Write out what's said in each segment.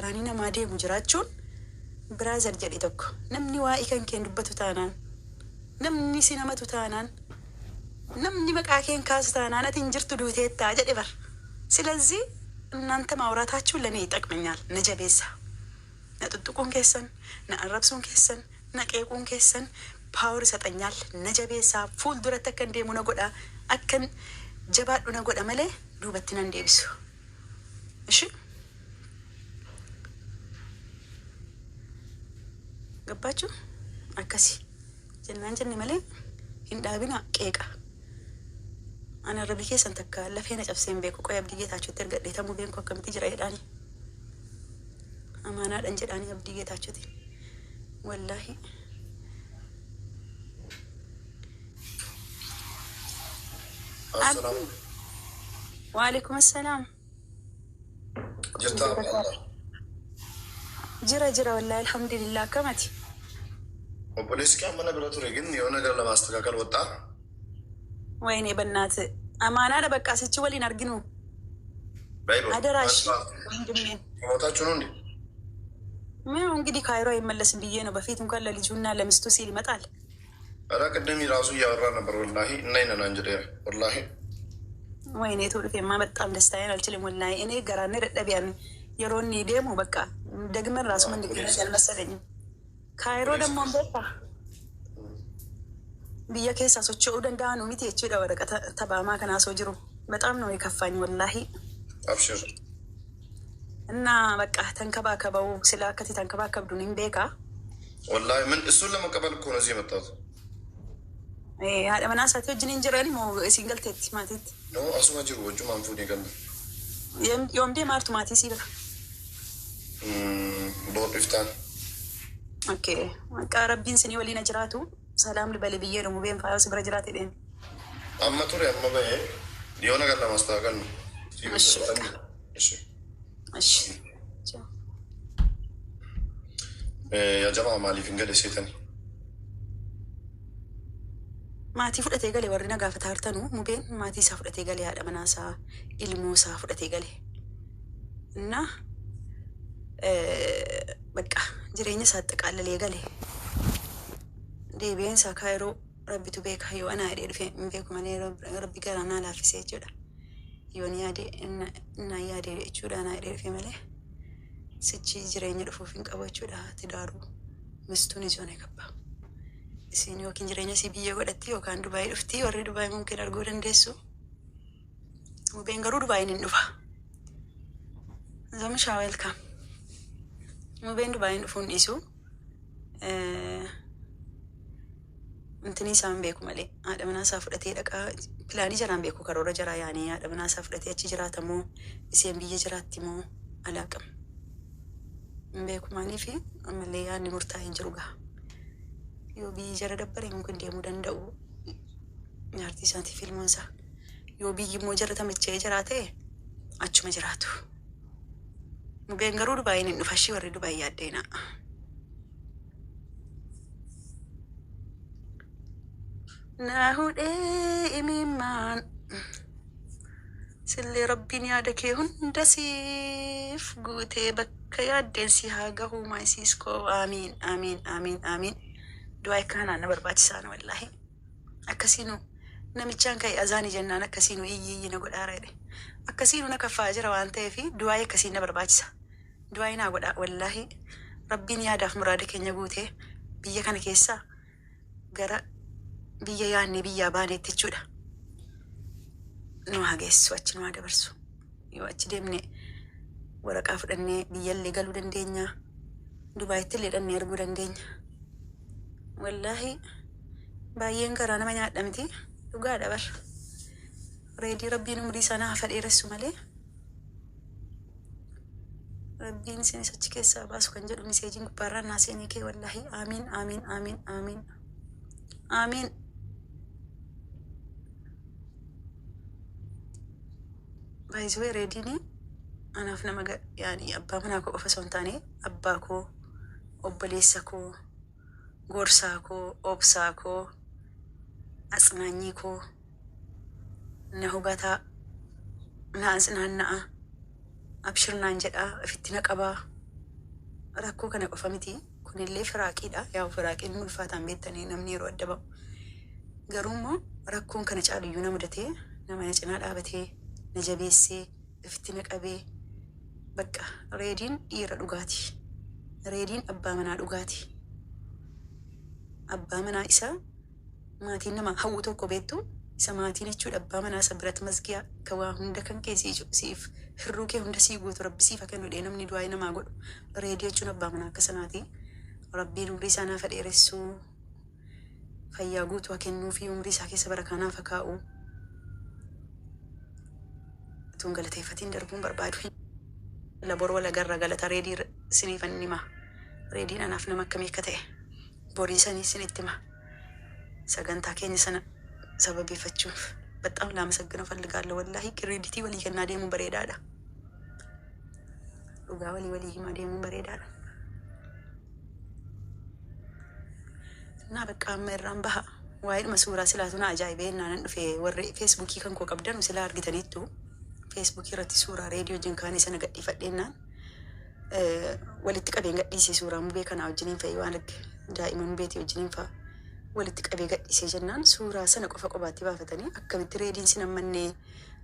Taqaaraanii namaa deemu jiraachuun brother jedhe tokko namni waa'ee kan keen dubbatu taanaan namni si namatu taanaan namni maqaa keen kaasu taanaan ati hin jirtu duuteettaa jedhe bar. ስለዚህ እናንተ ማውራታችሁ ለእኔ ይጠቅመኛል። Na jabeessa. Na tuttuquun keessan, na arrabsuun keessan, na qeequun keessan power ይሰጠኛል. Na jabeessa. Fuulduratti akkan deemu na godha. Akkan jabaadhu na godha malee duubatti nan deebisu. እሺ ገባችሁ? Akkasi jennaan jenne malee hin dhaabina qeeqa. Ana arrabi keessan takka lafee na cabsee hin beeku. Qoy Abdii Geetaachuutti ergadhee tamuu beenku akkamitti jira jedhaani. Amaanaadhaan jedhaani Abdii Geetaachuuti. Wallaahi. Assalamu Waalaikum assalaam. Jirta Allah. Jira jira wallaahi alhamdulillah akkamati. Obboleessi kee mana bira ture ግን የሆነ ነገር ለማስተካከል ወጣ። ወይኔ በእናት amaanaadha በቃ sichi waliin arginu. ባይቦ አደራሽ ወንድሜን። ሞታችሁ ነው እንዴ? ምን እንግዲህ ካይሮ አይመለስም ብዬ ነው። በፊት እንኳን ለልጁና ለሚስቱ ሲል ይመጣል። ኧረ ቅድም ራሱ እያወራ ነበር። ወላሂ እና ይነና እንጀ ወላሂ። ወይኔ ቱ dhufeማ በጣም ደስታዬን አልችልም። ወላሂ እኔ ገራኔ dadhabiyan yeroo inni deemu በቃ ደግመን ራሱ ምንገናኝ አልመሰለኝም። ካይሮ ደግሞ beektaa biyya keessaa socho'uu danda'an miti jechuudha waraqata tabaamaa kanaa osoo jiru በጣም ነው የከፋኝ ወላሂ። አብሽር። እና በቃ ተንከባከበው። ስለ akkati ተንከባከብዱን hin beeka. ወላሂ ምን እሱን ለመቀበል እኮ ነው እዚህ የመጣሁት። Haadha manaa isaatii wajjin hin jiran moo isin galteetti maatiitti? No, asuma jiru wajjumaan fuunee galle. Yoom deema hartu maatii sii bira? Boor iftaan. Okay. Maqaa rabbiin sinii waliin haa jiraatu. ሰላም ልበል ብዬ ነው ሙቤን faayoo si bira jiraate dheen. amma ture amma bahee የሆነ ነገር ለማስተካከል ነው። እሺ በቃ። እሺ። እሺ። yaa jamaa maaliif hin gale seetani? Maatii fudhatee galee warri na gaafataa jirtanu mubeen maatii isaa fudhatee galee haadha manaa isaa ilmoo isaa fudhatee galee. እና በቃ jireenya isaa xaqqaalalee galee. Deebi'een isaa kaayiroo rabbitu beeka yoo anaa jedhee dhufe hin beeku malee rabbi garaa naa laaffisee jechuudha. Yoo ni yaade na yaade jechuudha anaa jedhee dhufe malee sichi jireenya dhufuuf hin qabu jechuudha. ትዳሩ ሚስቱን ይዞ ነው የገባው። Isiin yookiin jireenya isii biyya godhatti yookaan Dubaayii dhufti warri Dubaayii mumkin arguu dandeessu. Mubeen garuu Dubaayiin hin dhufa. Zamishaa welcome. Mubeen Dubaayiin dhufuun dhiisu. Intini isaan beeku malee haadha manaa isaa fudhatee dhaqaa pilaanii jaraan beeku karoora jaraa yaanii haadha manaa isaa fudhatee achi jiraata moo isheen biyya jiraatti moo alaaqam. Hin beeku maaliif ammallee yaadni murtaa'e hin jiru gaa. Yoo biyyi jara dabbare mumkin deemuu danda'u jaartii isaatiif ilmoon isaa. Yoo biyyi immoo jara tamachee jiraate achuma jiraatu. Mubeen garuu Dubaayiin hin dhufa ishii warri Dubaayii yaaddeena. Na hudhee imimmaan sillee rabbiin yaada kee hunda siif guutee bakka yaaddeen si haa gahu maayisiis koo aamiin aamiin aamiin aamiin. Du'aa akkanaa na barbaachisaa wallaahi. Akkasiinu namichaan ka'e azaanii jennaan akkasiinu iyyi iyyi na godhaara jedhe. Akkasiinu na kaffaa jira waan ta'eef du'aa akkasiin na barbaachisa. Du'aa naa godhaa wallaahi rabbiin yaadaaf muraada keenya guutee biyya kana keessaa gara biyya yaadnee biyyaa baaneetti jechuudha. Nu haa geessu achi nu haa dabarsu. Yoo achi deemne waraqaa fudhannee biyyallee galuu dandeenya. Dubaayitti illee dhannee arguu dandeenya. Wallaahi baay'een garaa nama nyaadha miti dhugaadha bar. Reedii rabbiin umrii isaa naaf dheeressu malee rabbiin isinis achi keessaa baasu kan jedhu miseejiin gubbaarraan naa seenee kee wallaahi aamiin aamiin aamiin aamiin aamiin. Baay'isuu reediin anaaf nama yaani abbaa manaa koo qofa osoo hin taane abbaa koo obboleessa koo gorsaa koo obsaa koo አጽናኝ koo na hubataa na atsinaanna'a abshir naan jedhaa ofitti na qabaa. Rakkoo kana qofa miti. Kunillee firaaqiidha. Yaa firaaqiin ulfaataan beektanii namni yeroo adda ba'u. Garuu immoo rakkoon kana caaluyyuu na mudatee, nama na cinaa dhaabatee, na jabeessee, ofitti na qabee, bakka Reediin dhiira dhugaati. Reediin abbaa manaa dhugaati. Abbaa manaa isaa maatiin nama hawwu tokko beektu, isa maatiin jechuudha, abbaa manaa isa biratti mazgiyaa ka waa hunda kan kee siif hirruu kee hunda sii guutu Rabbi siif haa kennu jedhee namni du'aa namaa godhu. Reedii jechuun abbaa manaa akka sanaati. Rabbiin umrii isaa naaf haa dheeressuu, fayyaa guutuu haa kennuu fi umrii isaa keessa barakaa naaf haa kaa'u. Utuun galateeffatiin darbuun barbaadu. Labor wal agarra. Galata Reedii siniifan hima. Reediin anaaf nama akkamii akka ta'e borii sanii sinitti hima. Sagantaa keenya sana sababeeffachuuf በጣም ላመሰግነው ፈልጋለሁ። Wallaahi, credit walii kennaa deemuun bareedaadha. Dhugaa walii walii himaa deemuun bareedaadha. እና በቃ amma irraan baha. Waa'eedhuma suuraa silaatu na ajaa'ibee naanan dhufe. Warri Feesbuukii kan koo qabdan silaa argitaniittu, Feesbuukii irratti suuraa Reedii wajjin kaanii sana gadhiifadheennaan walitti qabeen gadhiise. Suuraa Mubee kanaa wajjiniin fa'i, waan arge daa'ima Mubeetii wajjiniin fa'a walitti qabee gadhiisee jennaan, suuraa sana qofa qobaatti baafatanii, akkamitti Reediin sin ammannee,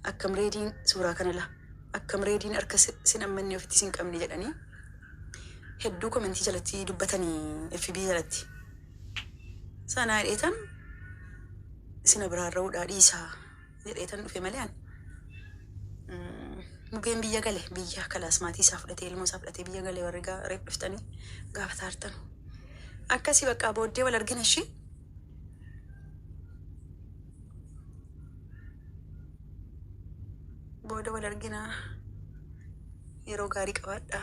akkam Reediin suuraa kana la, akkam Reediin harka sin ammannee, ofitti sin qabne jedhanii hedduu comment jalatti dubbatanii, FB jalatti. Sanaa jedheetan sina biraan ra'uudhaa dhiisaa jedheetan dhufe malee ani. Mubeen biyya gale, biyya kalaas maatii isaa fudhatee, ilmoo isaa fudhatee biyya gale. Warri reef dhuftanii gaafa taartan. Akkasii bakka booddee wal argina ishii. Booda wal argina, yeroo gaarii qabaadha.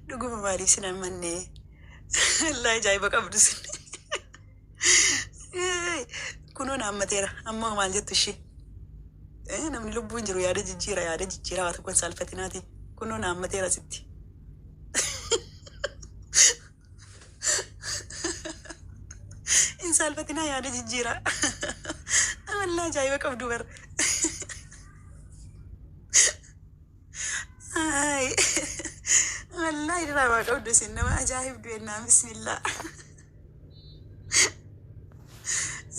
Dhuguma maaliif sin ammannee? Allaa, ajaa'iba qabdu sin. Kunoo na ammateera. Amma maal jettu ishee? Namni lubbuun jiru yaada jijjiira, yaada jijjiira, waa tokkoon saalfatinaati. Kunoo na ammateera sitti. Hin saalfatinaa, yaada jijjiira. Wallaa, ajaa'iba qabdu bar. Ay, wallaahi, diraamaa qabdu isin, nama ajaa'ibdu jennaan, bismillaa.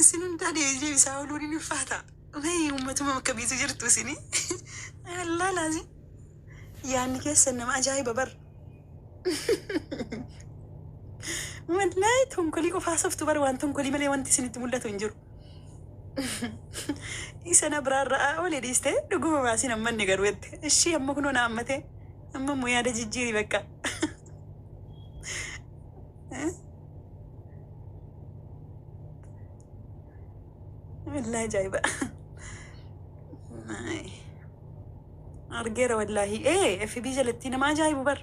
Isin hundaa deebisaa ooluun ni ulfaata. Wayi, uummatuma bakka biitu jirtu isini. Wallaa laazim. Yaadni keessan nama ajaa'iba bar. Wallaahi, tonkolii qofaa softu bar, waan tonkolii malee wanti isinitti mul'atu hin jiru. Isa na biraan ra'aa oole dhiiste, dhuguma baasiin ammanne garuu jette. Ishii amma kunoo na ammate. Amma immoo yaada jijjiiri bakka. Wallaahi, ajaa'iba. Ay. Argeera wallaahi. Ee, FB jalatti nama ajaa'ibu bar.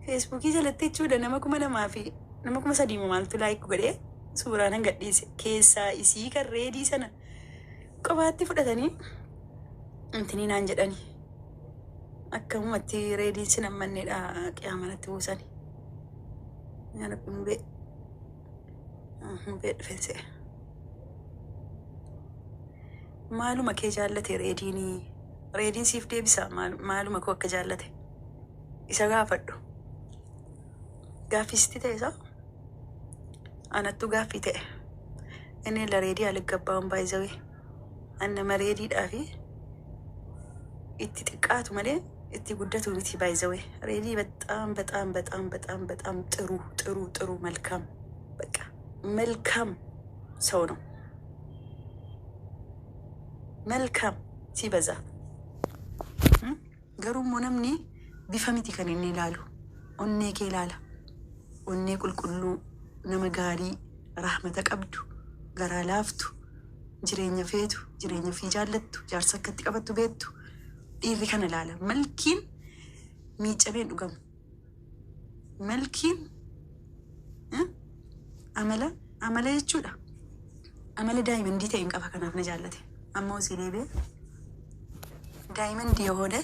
Feesbuukii jalatti jechuudha, nama 2000 fi nama 3000 maaltu like godhee suuraa nan gadhiise. Keessaa isii kan Reedii sana qofaatti fudhatanii intinii naan jedhani. Akkamumatti Reediin sin ammanneedha qiyaamanatti buusani. Yaa Rabbi, Mubee. Mubee dhufeense. Maaluma kee jaallate Reediinii? Reediin siif deebisa, maaluma koo akka jaallate. Isa gaafadhu. Gaaffii sitti ta'e isaa? Anattu gaaffii ta'e. Inni la Reedii አልገባውም ባይዘዌ. An nama Reediidhaa fi itti xiqqaatu malee itti guddatu miti ባይዘዌ። ሬዲ በጣም በጣም በጣም በጣም በጣም ጥሩ ጥሩ ጥሩ መልካም፣ በቃ መልካም ሰው ነው። መልካም ሲበዛ። Garuu immoo namni bifa miti kan inni ilaalu. Onnee kee ilaala. Onnee qulqulluu, nama gaarii, rahmata qabdu, garaa laaftu, jireenya feetu, jireenya ofii jaallattu, jaarsa akkatti qabattu beektu. Dhiirri kana ilaala. Malkiin miicamee hin dhugamu. Malkiin amala amala jechuudha. Amala diamond ta'e hin qaba, kanaaf na jaallate. Amma hosii deebi'ee diamond የሆነ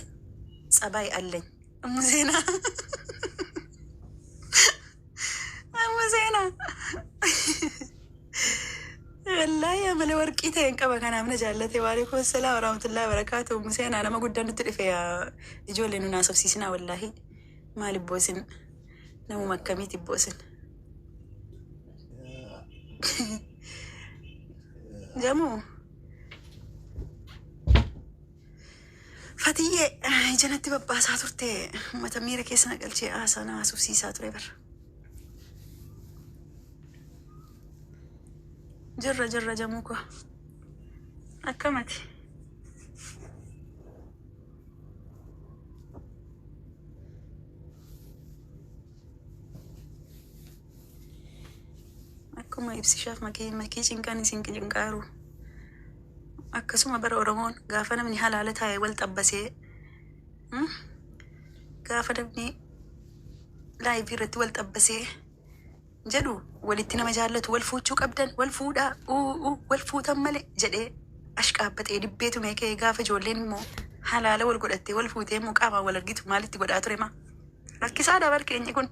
ጸባይ አለኝ። እሙዜና እሙዜና ወላሂ። Amala warqii ta'e hin qaba, kanaaf na jaallate. Waalaikum salaam warahmatullahi wabarakaatu. Museenaa nama guddaan nutti dhufe, ijoollee nu naasofsiisinaa wallaahi. Maal ibboosin, namuma akkamiiti ibboosin? Jamoo Fatiyyee ija natti babbaasaa turte, uummata miira keessa na galchee haasaa na haasofsiisaa ture bara. Jirra jirra, jamuu koo, akkamati? Akkuma ibsishaaf makii makii cinqaan isin cinqaaru, akkasuma bara Oromoon gaafa namni halaala taa'e wal xabbasee, gaafa namni live irratti wal xabbasee jedhu, walitti nama jaallatu wal fuuchuu qabdan, wal fuudhaa, uu wal fuutan malee jedhee ashqaabbatee dibbeetu meekee, gaafa ijoolleen immoo halaala wal godhattee wal fuutee immoo qaamaan wal argitu maalitti godhaa ture maa? Rakkisaadha bar keenyi kun.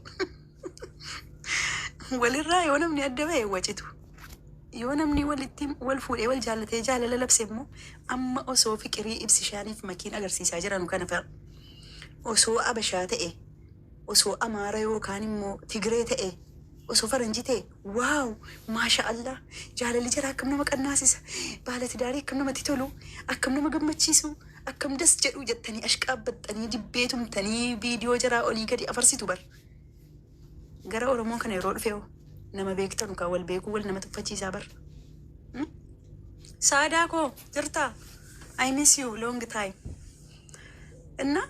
Walirraa yoo namni adda ba'e wacitu. Yoo namni walitti wal fuudhee wal jaallatee jaalala labse immoo, amma osoo fiqirii ibsishaaniif makiin agarsiisaa jiranu kana fa'a. Osoo Abashaa ta'e, osoo Amaara yookaan immoo Tigree ta'e, osoo Faranjii ta'e, wow, maasha Allah, jaalalli jara akkam nama qannaasisa, baalatidaarii akkam namatti tolu, akkam nama gammachiisu, akkam das jedhu jettanii ashqaabbattanii dibbee tumtanii viidiyoo jaraa olii gadi afarsitu bar. Gara Oromoo kana yeroo dhufe hoo, nama beektanu kan wal beekuu wal nama tuffachiisaa bar. Saadaa koo, jirtaa? I miss you long time. Inna